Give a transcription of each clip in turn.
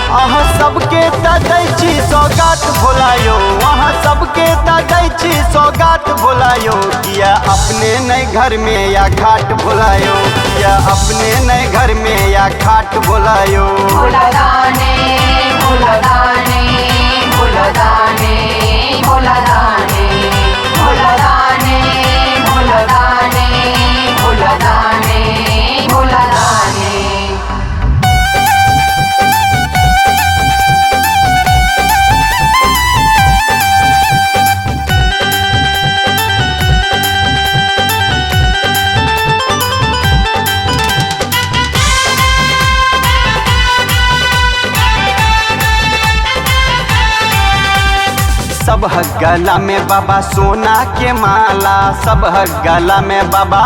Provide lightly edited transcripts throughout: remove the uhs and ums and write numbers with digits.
अहाँ सबके त दै छी सौगात भोलायो, अहाँ सबके त दै छी सौगात भोलायो। किया अपने नहीं घर में या खाट भोलायो, किया अपने नहीं घर में या खाट भोलायो। भोला दाने भोला दाने भोला दाने भोला दाने भोला दाने भोला दाने भोला दाने भोला दाने। सब गला में बाबा सोना के माला, सब गला में बाबा,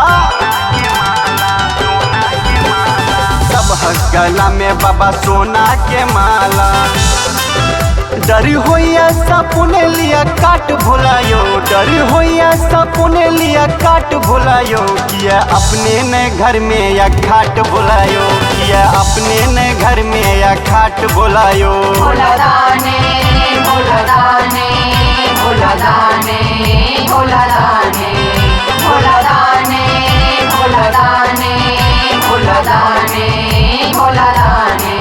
सब गला में बाबा सोना के माला। डर होइया सपने लिया काट भोलायो, डर होइया सपने लिया काट भोलायो। किया अपने ने घर में या खाट भोलायो, किया अपने ने घर में या खाट भोलायो। भोला दाने भोला दाने भोला दाने भोला दाने भोला दाने भोला दाने भोला दाने भोला दाने।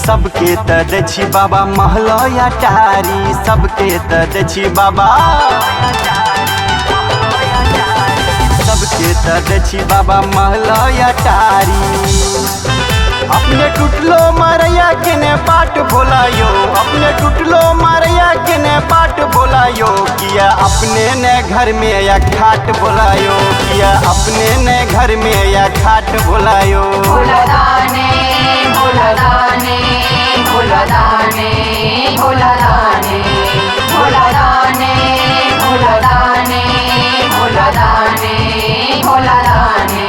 सबके त दै छी बाबा महलया टारी, सबके त दै छी बाबा, सबके त दै छी बाबा महलया टारी। अपने टूटलो मारैया के ने बाट भोलायो, अपने टूटलो मारैया के ने बाट भोलायो। किया अपने ने घर में या खाट भोलायो, किया अपने ने घर में या खाट भोलायो। भोला दाने भोला दाने भोला दाने भोला दाने भोला दाने भोला दाने भोला दाने भोला दाने।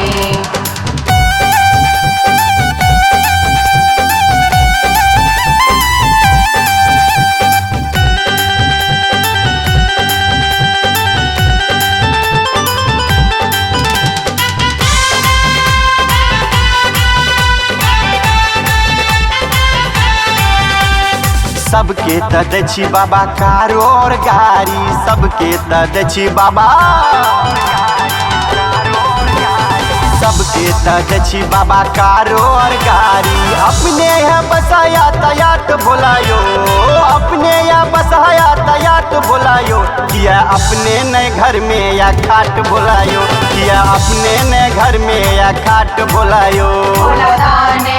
सबके त दै छी बाबा कार और गाड़ी, सबके त दै छी बाबा, सबके त दै छी बाबा कार और गाड़ी। अपने यहाँ बसाया तयात भोलायो, अपने यहाँ बसाया तयात भोलायो। किया अपने ने घर में या खाट भोलायो, किया अपने ने घर में या खाट भोलायो। भोला दाने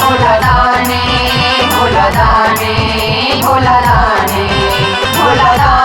भोला दाने भोला दाने भोला दाने भोला दाने।